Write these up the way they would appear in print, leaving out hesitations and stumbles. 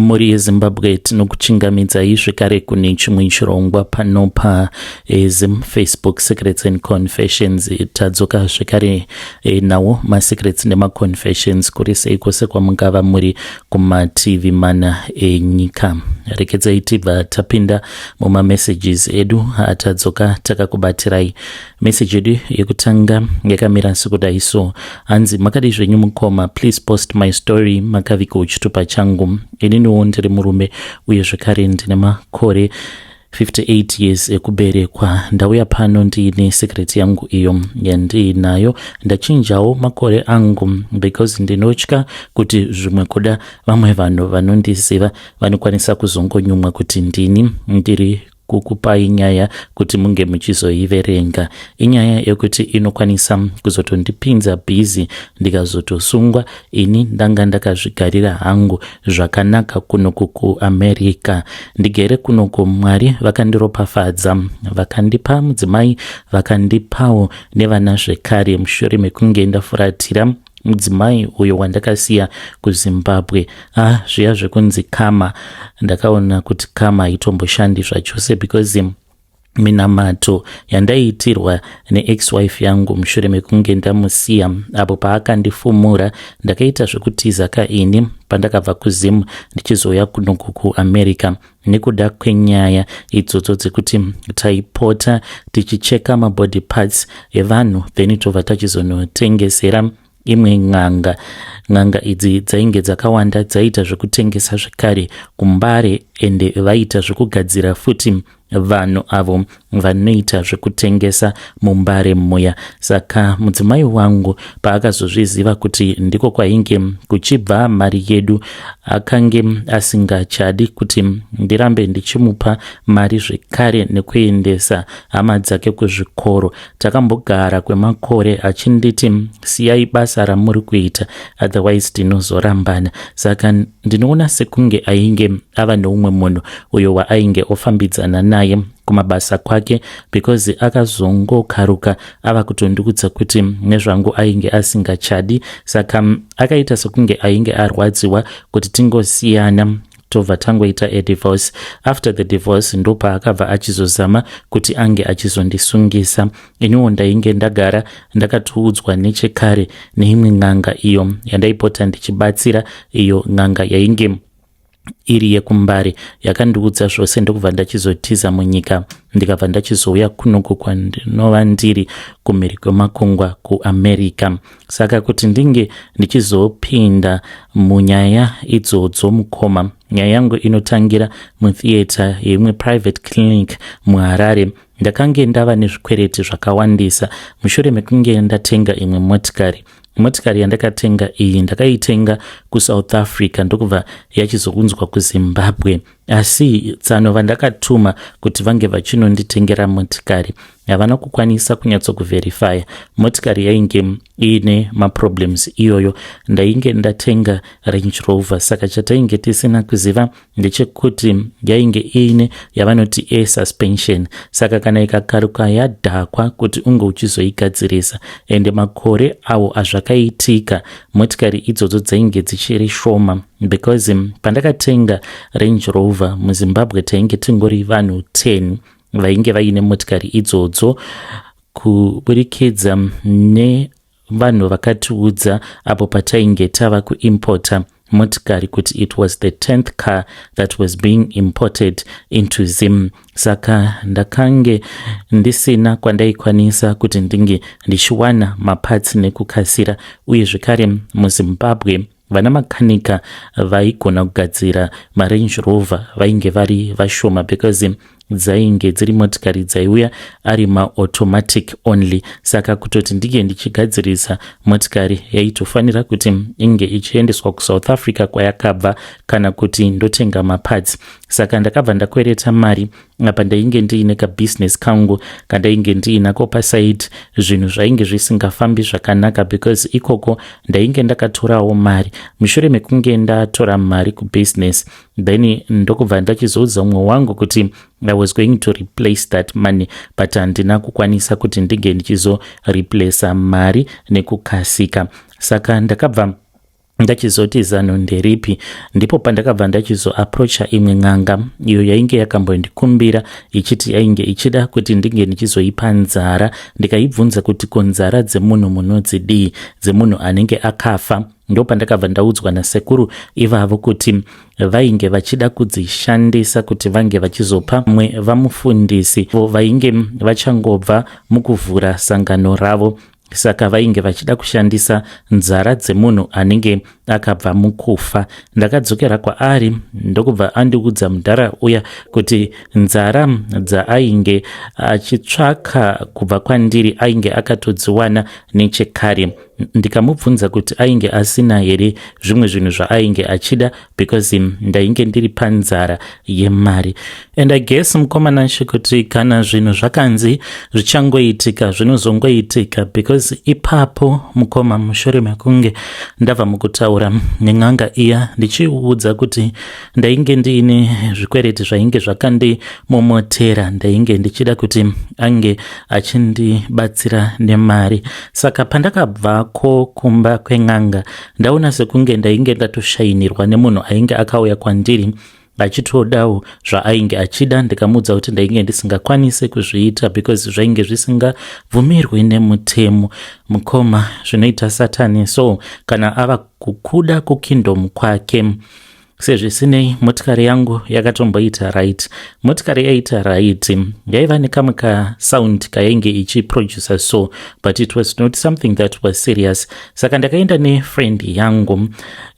Mhuri yeZimbabwe, tinokuchingamidzai zvekare kune chimwe chirongwa pano paZim Facebook Secrets and Confessions. Tadzoka zvekare nawo masecrets nemaconfessions kuri sei kwose kwamungava muri kumativi mana enyika. Rekedzai tibva tapinda mumamessages edu atadzoka takakubatirai. Message yedu yekutanga yakamira sekudai so, hanzi, "Makadi zvenyu mukoma? Please post my story. Makaviga chitupa changu. Ininiwo ndiri murume uye zvekare ndine makore 58 years ekuberekwa. Ndauya pano ndiine secret yangu iyo yandiinayo. Ndachinjawo makore angu because ndinotya kuti zvimwe kuda vamwe vanhu vanondiziva vanokwanisa kuzongonyumwa kuti ndini ndiri kukupai nyaya kuti munge muchizoiverenga. Inyaya yekuti inokwanisa kuzotondipinza busy ndikazotosungwa. Ini ndanga ndakazvigarira hangu zvakanaka kunoku kuAmerica. Ndigere kunoku, Mwari vakandiropafadza, vakandipa mudzimai, vakandipawo nevana zvekare mushure mekunge ndafuratira mudzimai uyo wandakasiya kuZimbabwe. Ah, zviya zvekunzi karma, ndakaona kuti karma haitomboshandi zvachose because minamato yandaiitirwa neex-wife yangu mushure mekunge ndamusiya apo paakandifumura, ndakaita zvekutiza kaini pandakabva kuZim ndichizouya kunoku kuAmerica nekuda kwenyaya idzodzo dzekuti taipota tichicheka mabody parts evanhu, then tobva tachizonotengesera imwe n'anga. N'anga idzi dzainge dzakawanda, dzaiita zvekutengesa zvekare kuMbare, ende vaita zvekugadzira futi vanhu avo vanoita zvekutengesa muMbare muya. Saka mudzimai wangu paakazozviziva kuti ndiko kwainge kuchibva mari yedu, akange asingachadi kuti ndirambe ndichimupa mari zvekare nekuendesa hama dzake kuzvikoro. Takambogara kwemakore achinditi, 'Siyai basa ramuri kuita, otherwise tinozorambana.' Saka ndinoona sekunge ainge ava neumwe munhu uyo waainge ofambidzana naye kumabasa kwake, because akazongokaruka ava kutondiudza kuti nezvangu ainge asingachadi. Saka akaita sekunge ainge arwadziwa kuti tingosiyana, tobva tangoita adivorce. After the divorce ndopaakabva achizozama kuti ange achizondisungisa. Iniwo ndainge ndagara ndakatoudzwa nechekare neimwe n'anga iyo yandaipota ndichibatsira, iyo n'anga yainge iri yekuMbare, yakandiudza zvose, ndokubva ndachizotiza munyika, ndikabva ndachizouya kunoku kwandinova ndiri kumhiri kwemakungwa kuAmerica. Saka kuti ndinge ndichizopinda munyaya idzodzo, mukoma, nyaya yangu inotangira mutheatre yeimwe private clinic muHarare. Ndakange ndava nezvikwereti zvakawandisa mushure mekunge ndatenga imwe motikari. Motikari yandakatenga iyi ndakaitenga kuSouth Africa, ndokubva yachizounzwa kuZimbabwe. Asi tsano vandakatuma kuti vange vachinonditengera motikari havana kukwanisa kunyatsokuverifya. Motikari yainge iine maproblems iyoyo. Ndainge ndatenga Range Rover, saka chatainge tisina kuziva ndechekuti yainge iine yavanoti air suspension. Saka kana ikakaruka yadhakwa, kuti unge uchizoigadzirisa, ende makore awo azvakaitika motikari idzodzo dzainge dzichiri shoma, because pandakatenga Range Rover muZimbabwe tainge tingori vanhu 10 vainge vaine motikari idzodzo, kuburikidza nevanhu vakatiudza apo patainge tava kuimpota motikari kuti it was the 10th car that was being imported into Zim. Saka ndakange ndisina kwandaikwanisa kuti ndinge ndichiwana maparts nekukasira, uye zvekare muZimbabwe vana makanika vaigona kugadzira maRange Rover vainge vari vashoma, because dzainge dziri motikari dzaiuya ari maautomatic only. Saka kutoti ndinge ndichigadzirisa motikari yaitofanira kuti inge ichiendeswa kuSouth Africa kwayakabva, kana kuti ndotenga maparts. Saka ndakabva ndakwereta mari. Apa ndainge ndiine kabhizinesi kangu kandainge ndiinako paside. Zvinhu zvainge zvisingafambi zvakanaka because ikoko ndainge ndakatorawo mari. Mushure mekunge ndatora mari kubhizinesi, then ndokubva ndachizoudza umwe wangu kuti I was going to replace that money, but handina kukwanisa kuti ndinge ndichizoreplaca mari nekukasika. Saka ndakabva Ndachizoti zano nderipi? Ndipo pandakabva ndachizoaprocha imwe n'anga iyo yainge yakambondikumbira ichiti yainge ichida kuti ndinge ndichizoipa nzara. Ndikaibvunza kuti ko nzara dzemunhu munodzidii, dzemunhu anenge akafa? Ndopandakabva ndaudzwa nasekuru ivavo kuti vainge vachida kudzishandisa kuti vange vachizopa mwe vamufundisi vainge vachangobva mukuvhura sangano ravo. Saka vainge vachida kushandisa nzara dzemunhu anenge akabva mukufa. Ndakadzokera kwaari ndokubva andiudza mudhara uya kuti nzara dzaainge achitsvaka kubva kwandiri ainge akatodziwana nechekare. Ndikamubvunza kuti ainge asina here zvimwe zvinhu zvaainge achida, because ndainge ndiri panzara yemari. And I guess, mukomana Nashe, kuti kana zvinhu zvakanzi zvichangoitika, zvinozongoitika, because ipapo, mukoma, mushure mekunge ndabva mukutaura nen'anga iya ndichiudza kuti ndainge ndiine zvikwereti zvainge zvakandimomotera, ndainge ndichida kuti ange achindibatsira nemari. Saka pandakabvako kumba kwen'anga, ndaona sekunge ndainge ndatoshayinirwa nemunhu ainge akauya kwandiri achitodawo zvaainge achida. Ndikamuudza kuti ndainge ndisingakwanisi kuzviita because zvainge zvisingabvumirwi nemutemo. Mukoma, zvinoita Satani so kana ava kukuda kukingdom kwake. Sezvisinei, motikari yangu yakatomboita right. Motikari yaita right, yaiva nekamwe kasound kayainge ichiproducer so, but it was not something that was serious. Saka ndakaenda nefriend yangu,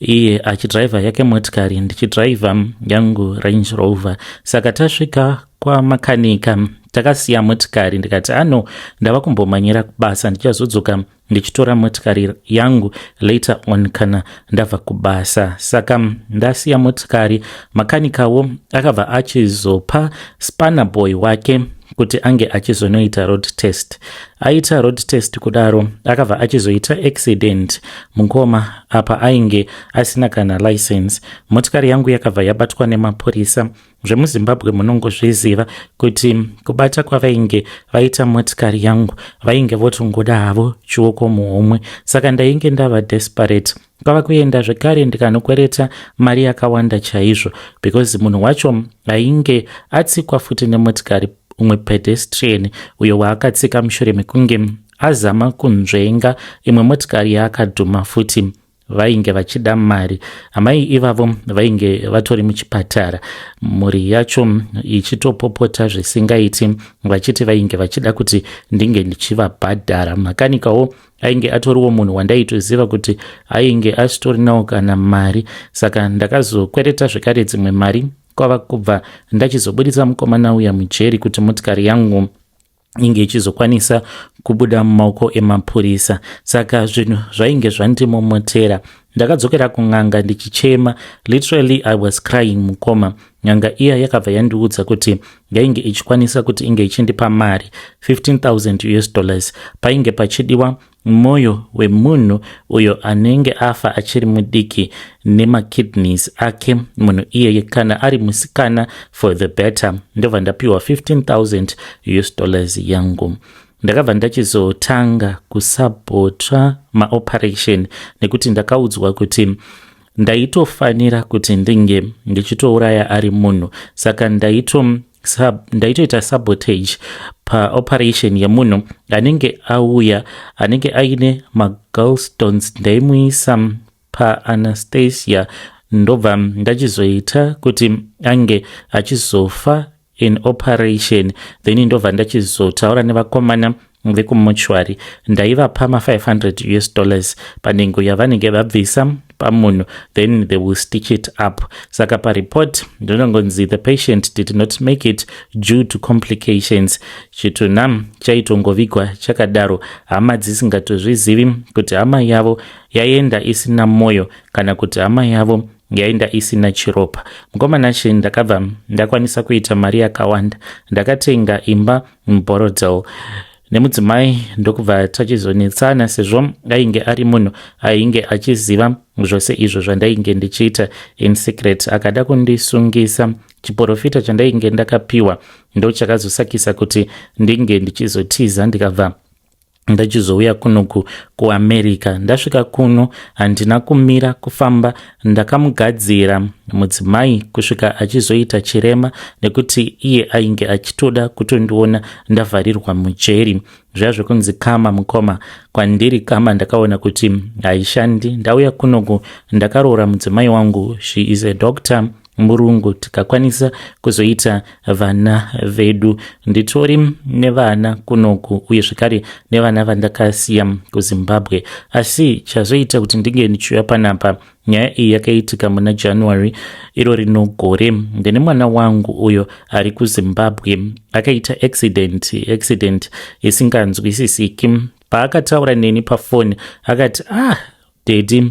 iye achidhiraivha yake motikari, ndichidhiraivha yangu Range Rover. Saka tasvika kwamakanika, takasiya motikari. Ndikati ano ndava kumbomanyira kubasa, ndichazodzoka ndichitora motikari yangu later on kana ndabva kubasa. Saka ndasiya motikari, makanikawo akabva achizopa spanner boy wake kuti ange achizonoita road test. Aita road test kudaro, akabva achizoita accident, mukoma. Apa ainge asina kana license. Motikari yangu yakabva yabatwa nemapurisa. ZvemuZimbabwe munongozviziva kuti kubata kwavainge vaita motikari yangu, vainge votongoda havo chioko muhomwe. Saka ndainge ndava desperate, kwava kuenda zvekare ndikanokwereta mari yakawanda chaizvo, because munhu wacho ainge atsikwa futi nemotikari, umwe pedestrian uyo waakatsika mushure mekunge azama kunzvenga imwe motikari yaakadhuma futi, vainge vachida mari. Amai ivavo vainge vatori muchipatara, mhuri yacho ichitopopota zvisingaiti, vachiti vainge vachida kuti ndinge ndichivabhadhara. Makanikawo ainge atoriwo munhu wandaitoziva kuti ainge asitorinawo kana mari. Saka ndakazokwereta zvekare dzimwe mari, kwava kubva ndachizobudisa mukomana uya mujeri kuti motikari yangu inge ichizokwanisa kubuda mumaoko emapurisa. Saka zvinhu zvainge zvandimomotera. Ndakadzokera kun'anga ndichichema. Literally, I was crying, mukoma. N'anga iya yakabva yandiudza kuti yainge ichikwanisa kuti inge ichindipa mari 15,000 US dollars. Painge pachidiwa mwoyo wemunhu uyo anenge afa achiri mudiki nemakidneys ake, munhu iyeye kana ari musikana for the better. Ndobva ndapiwa 15,000 US dollars yangu. Ndakabva ndachizotanga kusabhotwa maoperation, nekuti ndakaudzwa kuti ndaitofanira kuti ndinge ndichitouraya ari munhu. Saka ndaitoita sabotage paoperation yemunhu anenge auya anenge aine magallstones. Ndaimuisa paanaesthesia, ndobva ndachizoita kuti ange achizofa in operation. Then ndobva ndachizotaura nevakomana vekumochwari, ndaivapa ma500 US dollars panhengo yavanenge vabvisa pamunhu, then they will stitch it up. Saka pareport ndinongonzi, "The patient did not make it due to complications." Chitunha chaitongovigwa chakadaro, hama dzisingatozvizivi kuti hama yavo yaenda isina mwoyo kana kuti hama yavo yaenda isina chiropa. Mukomana Nashe, ndakabva ndakwanisa kuita mari yakawanda. Ndakatenga imba muBorrowdale nemudzimai, ndokubva tachizonetsana, sezvo ainge ari munhu ainge achiziva zvose izvo zvandainge ndichiita in secret. Akada kundisungisa. Chiprofita chandainge ndakapiwa ndo chakazosakisa kuti ndinge ndichizotiza, ndikabva Ndachizouya kunoku kuAmerica. Ndasvika kuno handina kumira kufamba, ndakamugadzira mudzimai kusvika achizoita chirema nekuti iye ainge achitoda kutondiona ndavharirwa mujeri. Zviya zvekunzi karma, mukoma, kwandiri karma ndakaona kuti haishandi. Ndauya kunoku ndakaroora mudzimai wangu. She is a doctor, murungu. Tikakwanisa kuzoita vana vedu. Nditori nevana kunoku uye zvekare nevana vandakasiya kuZimbabwe. Asi chazoita kuti ndinge ndichiuya panapa, nyaya iyi yakaitika muna January iro rino gore. Ndine mwana wangu uyo ari kuZimbabwe akaita accident, accident isinganzwisisiki. Paakataura neni pafoni akati, "Ah daddy,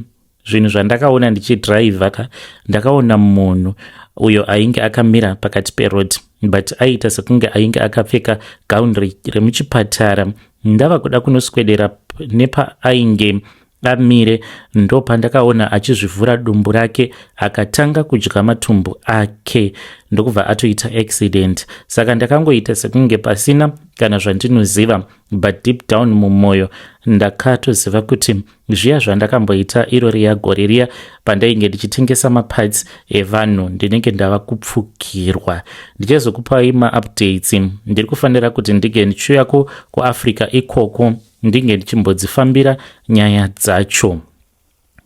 zvinhu zvandakaona ndichidhiraivha ka, ndakaona munhu uyo ainge akamira pakati peroad, but aiita sekunge ainge akapfeka gauni remuchipatara. Ndava kuda kunoswedera nepaainge amire, ndopandakaona achizvivhura dumbu rake akatanga kudya matumbu ake, ndokubva atoita accident. Saka ndakangoita sekunge pasina kana zvandinoziva, but deep down mumwoyo ndakatoziva kuti zviya zvandakamboita iro riya gore riya pandainge ndichitengesa maparts evanhu, ndinenge ndava kupfukirwa. Ndichazokupai maupdates. Ndiri kufanira kuti ndinge ndichiuyako kuAfrica ikoko, ndinge ndichimbodzifambira nyaya dzacho."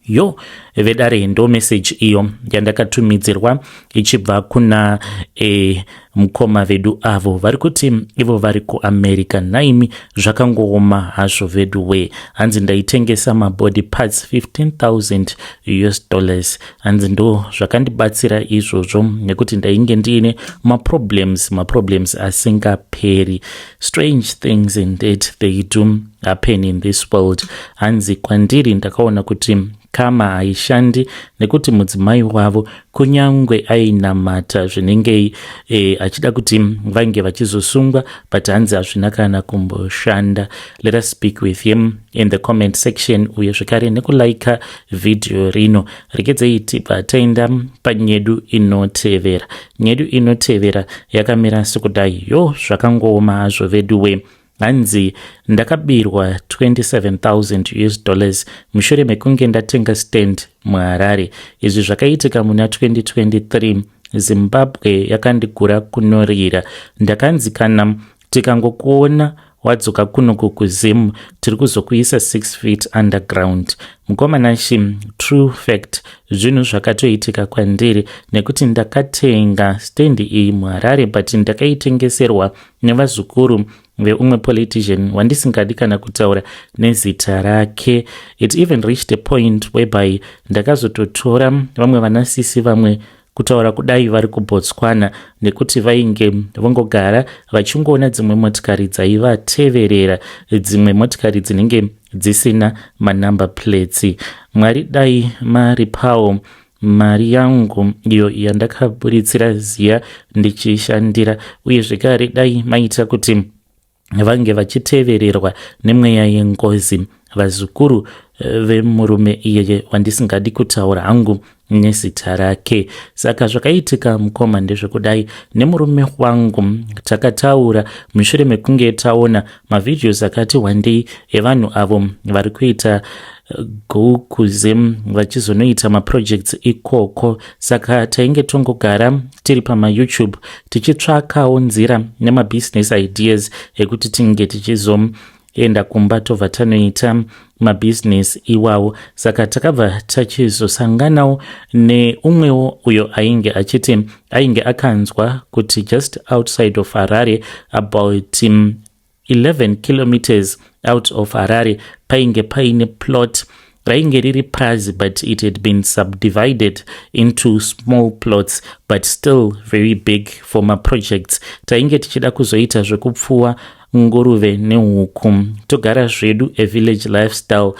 Yo vedare, ndo meseji iyo yandakatumidzirwa ichibva kuna mukoma vedu avo vari kuti ivo vari kuAmerica. Naimi, zvakangooma hazvo vedu we. Hanzi ndaitengesa mabody parts, 15,000 US dollars. Hanzi ndo zvakandibatsira izvozvo nekuti ndainge ndiine maproblems, maproblems asingaperi. Strange things indeed, they do happen in this world. Hanzi kwandiri ndakaona kuti karma haishandi nekuti mudzimai wavo kunyangwe ainamata zvinenge achida kuti vange vachizosungwa, but hanzi hazvina kana kumboshanda. Let us speak with him in the comment section uye zvekare nekulaika vhidhiyo rino. Regedzei tibva taenda panyedu inotevera. Nyedu inotevera yakamira sekudai. Yo, zvakangooma hazvo veduwe. Hanzi ndakabirwa 27,000 US dollars mushure mekunge ndatenga stand muHarare. Izvi zvakaitika muna 2023. Zimbabwe yakandigura kunorira. Ndakanzi kana tikangokuona wadzoka kunoku kuZimu, tiri kuzokuisa 6 feet underground. Mukomanashi, true fact, zvinhu zvakatoitika kwandiri nekuti ndakatenga stendi iyi muHarare, but ndakaitengeserwa nevazukuru veumwe politician wandisingadi kana kutaura nezita rake. It even reached a point whereby ndakazototora vamwe vanasisi vamwe, kutaura kudai vari kuBotswana, nekuti vainge vongogara vachingoona dzimwe motikari dzaivateverera, dzimwe motikari dzinenge dzisina manumber plates. Mwari dai maripawo mari yangu iyo yandakaburitsira ziya ndichishandira, uye zvekare dai maita kuti vange vachitevererwa nemweya yengozi vazukuru vemurume iyeye wandisingadi kutaura hangu nezita rake. Saka zvakaitika, mukoma, ndezvekudai. Nemurume wangu takataura mushure mekunge taona mavideos akati wandei evanhu avo vari kuita go kuZim vachizonoita maprojects ikoko. Saka tainge tongogara tiri pamaYouTube tichitsvakawo nzira nemabusiness ideas ekuti tinge tichizoenda kumba tobva tanoita mabhizinesi iwawo. Saka takabva tachizosanganawo neumwewo uyo ainge achiti ainge akanzwa kuti just outside of Harare, about 11 kilometers out of Harare, painge paine plot rainge riri prazi, but it had been subdivided into small plots, but still very big for maprojects. Tainge tichida kuzoita zvekupfuwa nguruve nehuku, togara zvedu a village lifestyle.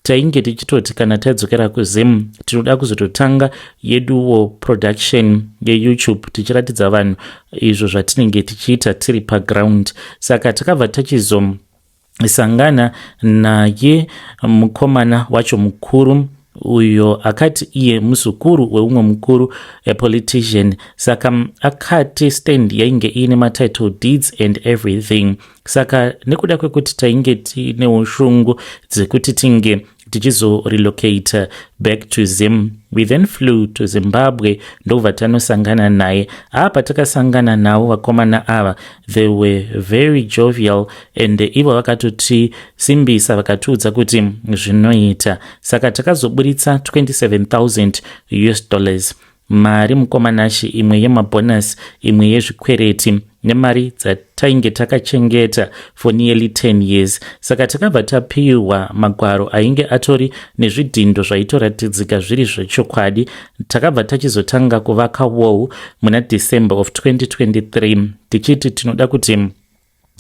Tainge tichitoti kana tadzokera kuZim tinoda kuzototanga yeduwo production yeYouTube tichiratidza vanhu izvo zvatinenge tichiita tiri paground. Saka takabva tachizosangana naye mukomana wacho mukuru. Uyo akati iye muzukuru weumwe mukuru, politician. Saka akati stand yainge iine matitle deeds and everything. Saka nekuda kwekuti tainge tiine ushungu dzekuti tinge tichizorelocate back to Zim, we then flew to Zimbabwe, ndobva tanosangana naye. Apa takasangana navo vakomana ava, they were very jovial and ivo vakatotisimbisa, vakatiudza kuti zvinoita. Saka takazoburitsa 27,000 US dollars, mari, mukoma Nashi, imwe yemabhonus, imwe yezvikwereti nemari dzatainge takachengeta for nearly 10 years. Saka takabva tapiwa magwaro ainge atori nezvidhindo zvaitoratidzika zviri zvechokwadi. Takabva tachizotanga kuvaka wall muna December of 2023, tichiti tinoda kuti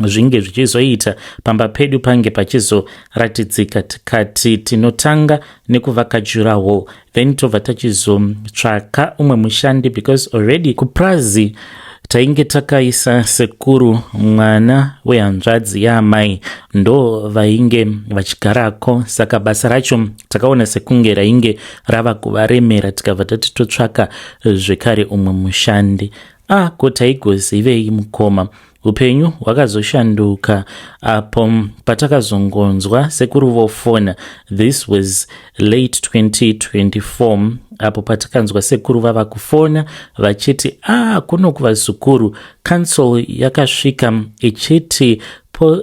zvinge zvichizoita pamba pedu pange pachizoratidzika. Tikati tinotanga nekuvaka durawall, then tobva tachizotsvaka umwe mushandi, because already kuprazi tainge takaisa sekuru, mwana wehanzvadzi yaamai, ndo vainge vachigarako. Saka basa racho takaona sekunge rainge rava kuvaremera, tikabva tati totsvaka zvekare umwe mushandi. Ah, ko taigozivei, mukoma? Upenyu hwakazoshanduka apo patakazongonzwa sekuru vofona. This was late 2024, apo patakanzwa sekuru vava kufona vachiti, "Ah, kuno kuvazukuru council yakasvika ichiti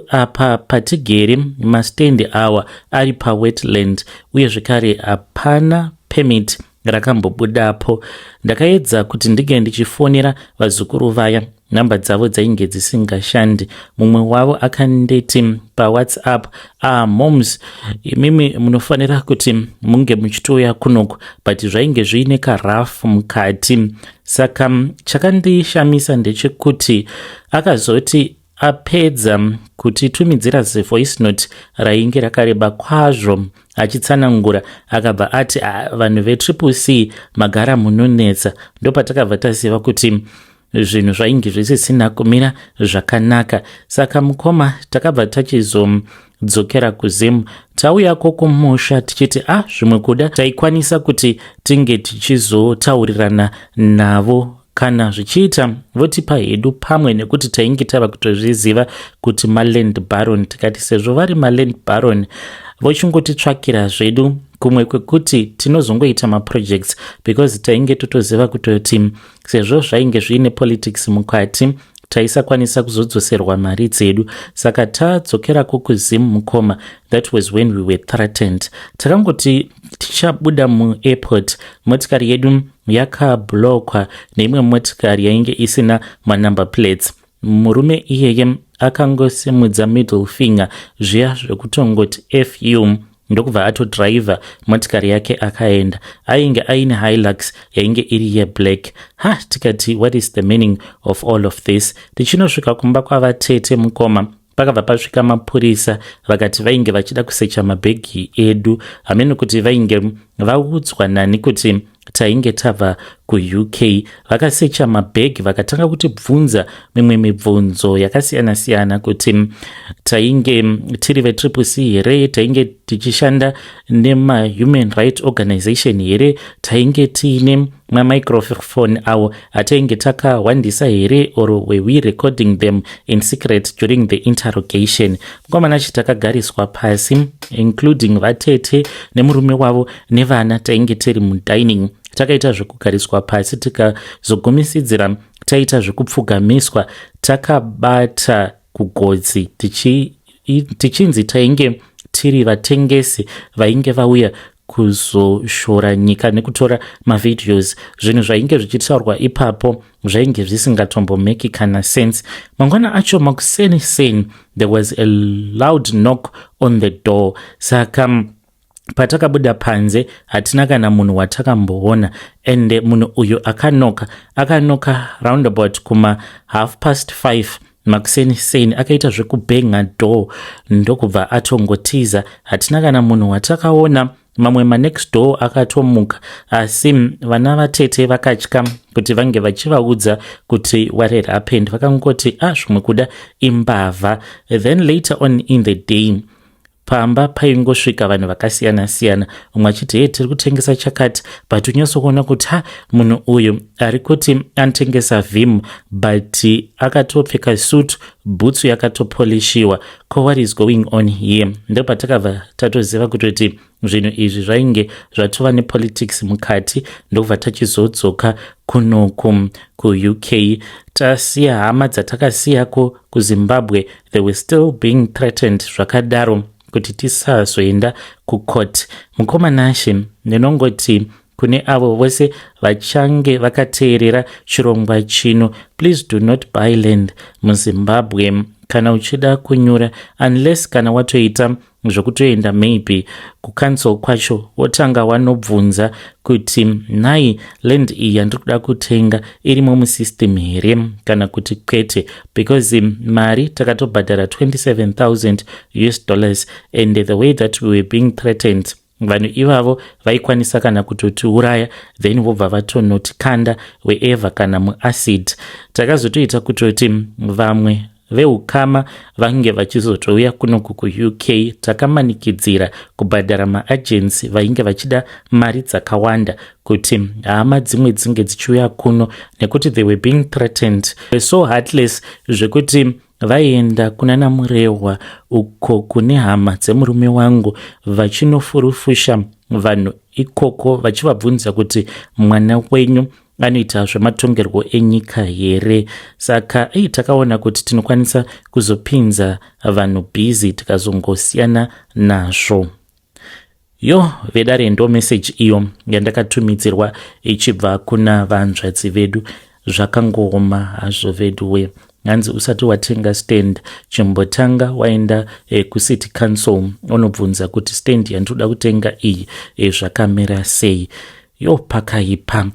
apa patigere mastendi awa ari pawetland, uye zvekare hapana permit rakambobudapo." Ndakaedza kuti ndinge ndichifonera vazukuru vaya, nhamba dzavo dzainge dzisingashandi. Mumwe wavo akanditi paWhatsApp, "Ah, moms, imimi munofanira kuti munge muchitouya kunoku," but zvainge zviine karafu mukati. Saka chakandishamisa ndechekuti akazoti apedza kutitumidzira zivoice note rainge rakareba kwazvo achitsanangura, akabva ati, "Vanhu veTriple C magara munonetsa." Ndopatakabva taziva kuti zvinhu zvainge zvisisina kumira zvakanaka. Saka mukoma, takabva tachizodzokera kuZimu. Tauyako kumusha tichiti, ah, zvimwe kuda taikwanisa kuti tinge tichizotaurirana navo, kana zvichiita votipa hedu pamwe, nekuti tainge tava kutozviziva kuti maland baron. Tikati sezvo vari maland baron, vochingotitsvakira zvedu kumwe kwekuti tinozongoita maprojects, because tainge totoziva kutoti sezvo zvainge zviine politics mukati, taisakwanisa kuzodzoserwa mari dzedu. Saka tadzokerako kuZimu, mukoma, that was when we were threatened. Takangoti tichabuda muairport, motikari yedu yakablockwa neimwe motikari yainge isina manumber plates. Murume iyeye akangosimudza middle finger zviya zvekutongoti fu, ndokubva atodhiraivha motikari yake akaenda. Ainge aine Hilux yainge iri yeblack. Ha, tikati, "What is the meaning of all of this?" Tichinosvika kumba kwavatete, mukoma, pakabva pasvika mapurisa, vakati vainge vachida kusecha mabhegi edu. Hamene kuti vainge vaudzwa nani kuti tainge tabva kuUK. Vakasecha mabhegi, vakatanga kutibvunza mimwe mibvunzo yakasiyana-siyana, kuti tainge tiri veTriple C here, tainge tichishanda nemahuman right organization here, tainge tiine mamicrophone awo atainge takawandisa here, or were we recording them in secret during the interrogation. Mukomana chi, takagariswa pasi, including vatete nemurume wavo nevana. Tainge tiri mudining, takaita zvekugariswa pasi, tikazogumisidzira taita zvekupfugamiswa takabata kugotsi, tichinzi tainge tiri vatengesi vainge vauya kuzoshora nyika nekutora mavideos. Zvinhu zvainge zvichitaurwa ipapo zvainge zvisingatombomeki kana sense. Mangwana acho makuseni seni, there was a loud knock on the door. Saka patakabuda panze, hatina kana munhu watakamboona. Ende munhu uyu akanoka, akanoka roundabout kuma 5:30 makuseni seni, akaita zvekubhenga door, ndokubva atongotiza. Hatina kana munhu watakaona. Mamwe manext door akatomuka, asi vana vatete vakatya kuti vange vachivaudza kuti what had happened. Vakangoti, "Ah, zvimwe kuda imbavha." Then later on in the day Pamba paingosvika vanhu vakasiyana siyana, umwe achiti, "Hey, tiri kutengesa chakati," but unyatsokuona kuti ha, munhu uyu ari kuti anotengesa Vim, but akatopfeka suit, bhutsu yakatopolishiwa. Ko what is going on here? Ndopatakabva tatoziva kutoti zvinhu izvi zvainge zvatova nepolitics mukati. Ndobva tachizodzoka kunoku kuUK, tasiya hama dzatakasiyako kuZimbabwe. They were still being threatened zvakadaro kuti tisazoenda kucourt. Mukoma Nashe, ndinongoti kune avo vose vachange vakateerera chirongwa chino, please do not buy land muZimbabwe kana uchida kunyura, unless kana watoita zvokutoenda maybe kucouncil kwacho, wotanga wanobvunza kuti, "Nhai, land iyi yandiri kuda kutenga irimo musystem here kana kuti kwete?" Because mari takatobhadhara US$27,000, and the way that we were being threatened, vanhu ivavo vaikwanisa kana kutotiuraya, then vobva vatonotikanda wherever, kana muacid. Takazotoita kutoti vamwe veukama vange vachizotouya kunoku kuUK. Takamanikidzira kubhadhara maagency vainge vachida mari dzakawanda kuti hama dzimwe dzinge dzichiuya kuno, nekuti they were being threatened so heartless zvekuti vaienda kuna Namurehwa uko kune hama dzemurume wangu, vachinofurufusha vanhu ikoko, vachivabvunza kuti, "Mwana wenyu anoita zvematongerwo enyika here?" Saka ei, takaona kuti tinokwanisa kuzopinza vanhu busy, tikazongosiyana nazvo. Yo, vedare, ndo meseji iyo yandakatumidzirwa ichibva kuna vanzvadzi vedu. Zvakangooma hazvo veduwe. Hanzi usati watenga stand, chimbotanga waenda kucity council, unobvunza kuti stand yandinoda kutenga iyi zvakamira sei. Yo, pakaipa.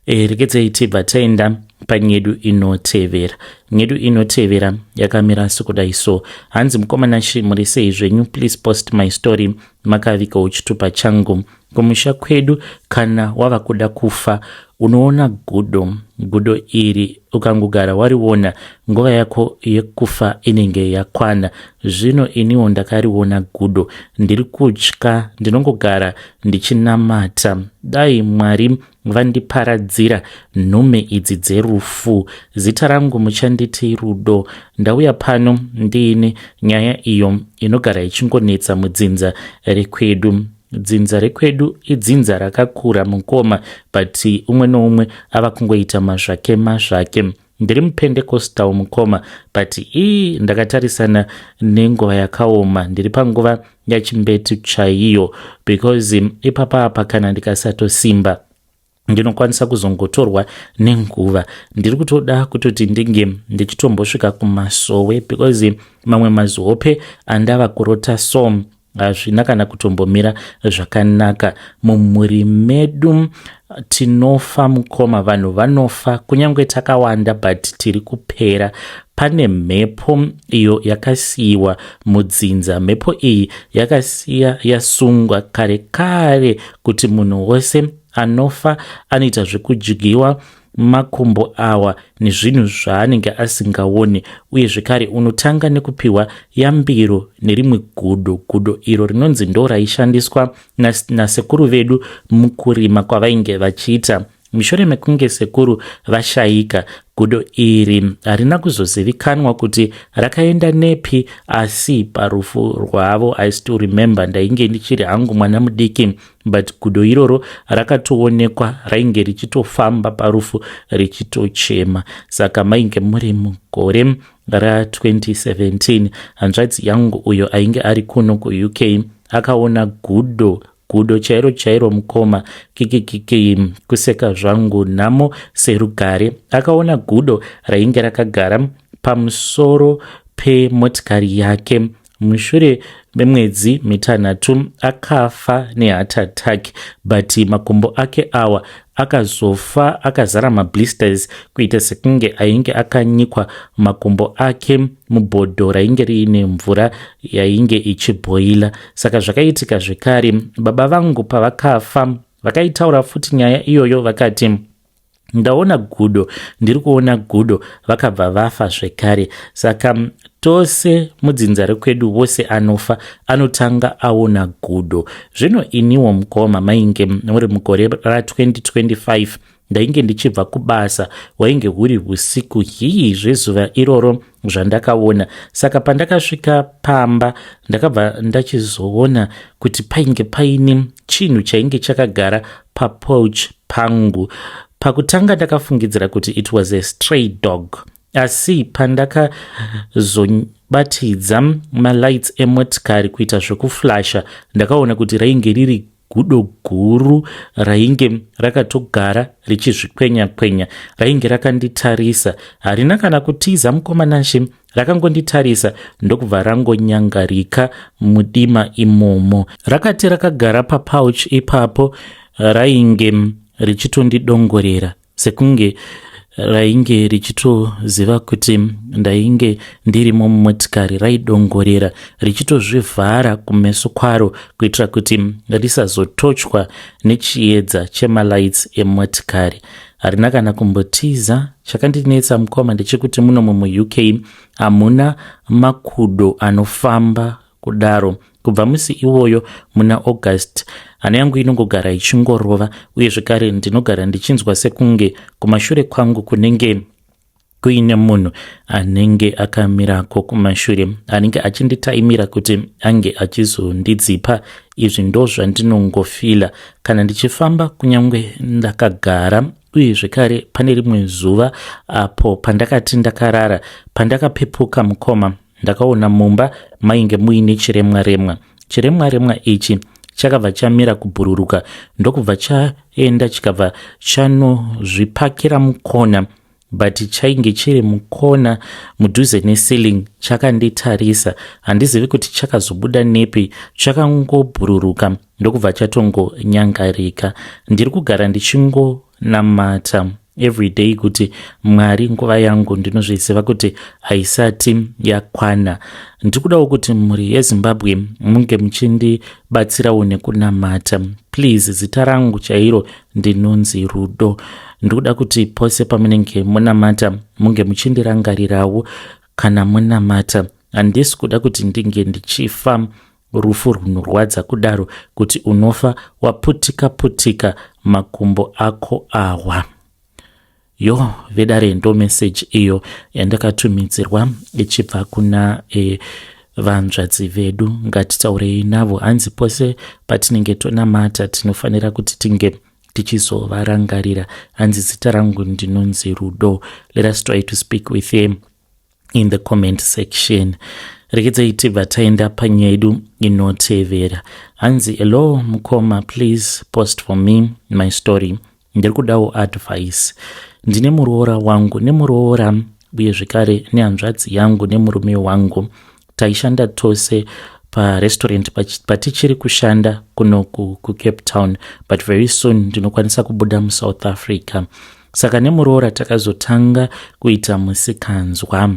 Regedzei tibva taenda panyedu inotevera. Nyedu inotevera yakamira sekudai so. Hanzi, "Mukoma Nashe, muri sei zvenyu? Please post my story makavigawo chitupa changu. Kumusha kwedu kana wava kuda kufa unoona gudo. Gudo iri ukangogara wariona, nguva yako yekufa inenge yakwana. Zvino iniwo ndakariona gudo, ndiri kutya, ndinongogara ndichinamata dai Mwari vandiparadzira nhume idzi dzerufu. Zita rangu muchanditi Rudo. Ndauya pano ndiine nyaya iyo inogara ichingonetsa mudzinza rekwedu. Dzinza rekwedu idzinza rakakura, mukoma, but umwe noumwe ava kungoita mazvake mazvake. Ndiri muPentecostal, mukoma, but ii ndakatarisana nenguva yakaoma. Ndiri panguva yachimbetu chaiyo, because ipapa apa kana ndikasatosimba ndinokwanisa kuzongotorwa nenguva. Ndiri kutoda kutoti ndinge ndichitombosvika kumasowe, because mamwe mazihope andava kurota so hazvina kana kutombomira zvakanaka. Mumhuri medu tinofa, mukoma, vanhu vanofa kunyange takawanda, but tiri kupera. Pane mhepo iyo yakasiyiwa mudzinza. Mhepo iyi yakasiya yasungwa kare kare kuti munhu wose anofa anoita zvekudyiwa makumbo awa nezvinhu zvaanenge asingaoni. Uye zvekare unotanga nekupiwa yambiro nerimwe gudo, gudo iro rinonzi ndo raishandiswa nasekuru vedu mukurima kwavainge vachiita. Mushure mekunge sekuru vashayika, gudo iri harina kuzozivikanwa kuti rakaenda nepi. Asi parufu rwavo, I still remember, ndainge ndichiri hangu mwana mudiki, but gudo iroro rakatoonekwa rainge richitofamba parufu richitochema. Saka mainge muri mugore ra2017. Hanzvadzi yangu uyo ainge ari kuno kuUK akaona gudo, gudo chairo chairo, mukoma. Kikikiki, kuseka zvangu nhamo serugare. Akaona gudo rainge rakagara pamusoro pemotikari yake. Mushure memwedzi 3 akafa neheart attack, but makumbo ake awa akazofa akazara mablisters, kuita sekunge ainge akanyikwa makumbo ake mubhodho rainge riine mvura yainge ichibhoila. Saka zvakaitika zvekare, baba vangu pavakafa vakaitaura futi nyaya iyoyo, vakati Ndaona gudo, ndiri kuona gudo, vakabva vafa zvekare. Saka tose mudzinza rekwedu wose anofa anotanga aona gudo. Zvino iniwo mukoma, mainge muri mugore ra2025, ndainge ndichibva kubasa, hwainge huri usiku hii zvezuva iroro zvandakaona. Saka pandakasvika pamba, ndakabva ndachizoona kuti painge paine chinhu chainge chakagara paporch pangu. Pakutanga ndakafungidzira kuti it was a stray dog, asi pandakazobatidza malights emotikari kuita zvekuflasha, ndakaona kuti rainge riri gudo guru rainge rakatogara richizvikwenya kwenya. Rainge rakanditarisa, harina kana kutiza, mukoma Nashe. Rakangonditarisa ndokubva rangonyangarika mudima imomo. Rakati rakagara paporch ipapo, rainge richitondidongorera sekunge rainge richitoziva kuti ndainge ndirimo mumotikari. Raidongorera richitozvivhara kumeso kwaro kuitira kuti risazotochwa nechiedza chemalights emotikari. Harina kana kumbotiza. Chakandinetsa, mukoma, ndechekuti munomu muUK hamuna makudo anofamba kudaro. Kubva musi iwoyo muna August, hana yangu inongogara ichingorova, uye zvekare ndinogara ndichinzwa sekunge kumashure kwangu kunenge kuine munhu anenge akamirako kumashure, anenge achinditaimira kuti ange achizondidzipa. Izvi ndo zvandinongofila kana ndichifamba, kunyange ndakagara. Uye zvekare pane rimwe zuva apo pandakati ndakarara, pandakapepuka, mukoma, ndakaona mumba mainge muine chiremwa remwa. Chiremwa remwa ichi chakabva chamira kubhururuka, ndokubva chaenda, chikabva chanozvipakira mukona, but chainge chiri mukona mudhuze neceiling, chakanditarisa. Handizivi kuti chakazobuda nepi. Chakangobhururuka ndokubva chatongonyangarika. Ndiri kugara ndichingonamata everyday kuti Mwari, nguva yangu ndinozviziva kuti haisati yakwana. Ndiri kudawo kuti mhuri yeZimbabwe munge muchindibatsirawo nekunamata, please. Zita rangu chairo ndinonzi Rudo. Ndikuda kuti pose pamunenge munamata munge muchindirangarirawo kana munamata. Handisi kuda kuti ndinge ndichifa rufu runorwadza kudaro, kuti unofa waputika putika makumbo ako awa. Yo vedare, ndo meseji iyo yandakatumidzirwa ichibva kuna vanzvadzi vedu. Ngatitaurei navo. Hanzi pose patinenge tonamata tinofanira kuti tinge tichizovarangarira. Hanzi zita rangu ndinonzi Rudo. Let us try to speak with him in the comment section. Rekedzai tibva taenda panyaya yedu inotevera. Hanzi, "Hello mukoma, please post for me my story. Ndiri kudawo advice. Ndine muroora wangu nemuroora, uye zvekare nehanzvadzi yangu nemurume wangu. Taishanda tose parestaurant patichiri kushanda kuno kuCape Town, but very soon ndinokwanisa kubuda muSouth Africa. Saka nemuroora takazotanga kuita musikanzwa.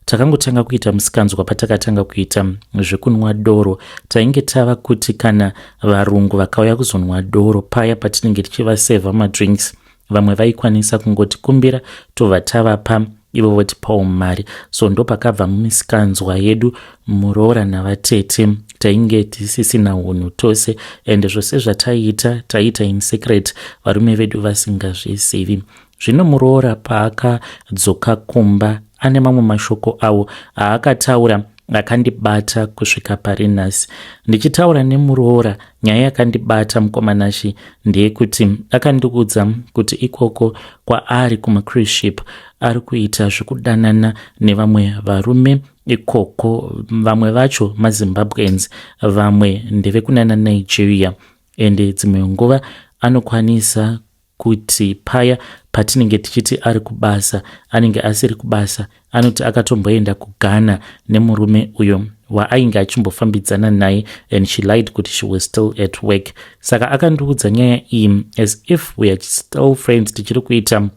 Takangotanga kuita musikanzwa patakatanga kuita zvekunwa doro. Tainge tava kuti kana varungu vakauya kuzonwa doro, paya patinenge tichivasevha madrinks, vamwe vaikwanisa kungotikumbira, tobva tavapa, ivo votipawo mari. So ndo pakabva misikanzwa yedu muroora navatete. Tainge tisisina unhu tose, and zvose zvataiita taiita in secret, varume vedu vasingazvizivi. Zvino muroora paakadzoka kumba, ane mamwe mashoko awo aakataura akandibata kusvika pari nhasi. Ndichitaura nemuroora, nyaya yakandibata, mukoma Nashe, ndeyekuti akandiudza kuti ikoko kwaari kumacruise ship ari kuita zvekudanana nevamwe varume ikoko. Vamwe vacho maZimbabweans, vamwe ndevekunana Nigeria. Ende dzimwe nguva anokwanisa kuti paya patinenge tichiti ari kubasa, anenge asiri kubasa. Anoti akatomboenda kuGhana nemurume uyo waainge achimbofambidzana naye, and she lied kuti she was still at work. Saka akandiudza nyaya iyi as if we are still friends, tichiri kuita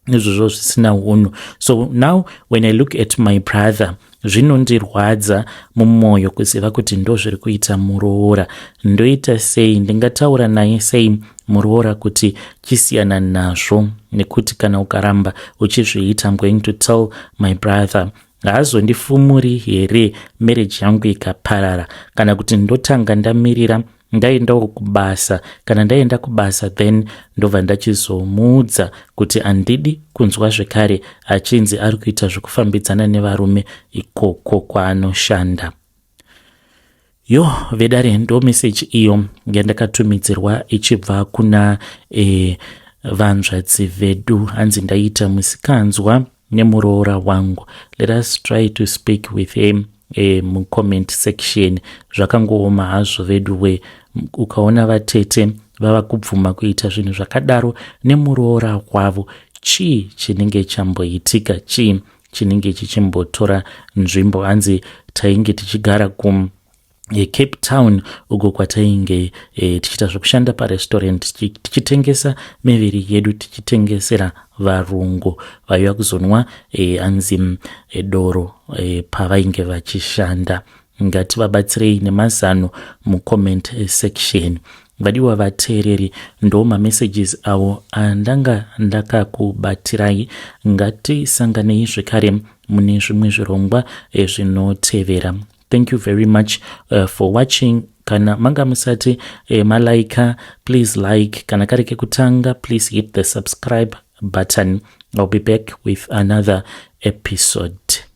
Izvozvo zvisina unhu. So now when I look at my brother, zvinondirwadza mumwoyo kuziva kuti ndo zviri kuita muroora. Ndoita sei? Ndingataura naye sei muroora kuti chisiyana nazvo? Nekuti kana ukaramba uchizviita, I'm going to tell my brother. Haazondifumuri here marriage yangu ikaparara? Kana kuti ndotanga ndamirira ndaendawo kubasa? Kana ndaenda kubasa, then ndobva ndachizomuudza kuti handidi kunzwa zvekare achinzi ari kuita zvekufambidzana nevarume ikoko kwaanoshanda. Yo, vedare, ndo meseji iyo yandakatumidzirwa ichibva kuna vanzvadzi vedu. Hanzi ndaita musikanzwa nemuroora wangu. Let us try to speak with him mucomment section. Zvakangooma hazvo vedu we. Ukaona vatete vava kubvuma kuita zvinhu zvakadaro nemuroora wavo, chii chinenge chamboitika? Chii chinenge chichimbotora nzvimbo? Hanzi tainge tichigara ku Cape Town uko kwatainge tichiita zvekushanda parestaurant, tichitengesa miviri yedu, tichitengesera varungu vaiva kuzonwa anzi doro pavainge vachishanda. Ngativabatsirei nemazano mucomment section. Vadiwa vateereri, ndo mamessages avo andanga ndakakubatirai. Ngatisanganei zvekare mune zvimwe zvirongwa zvinotevera. Thank you very much for watching. Kana manga musati malaika, please like. Kana kari kekutanga, please hit the subscribe button. I'll be back with another episode.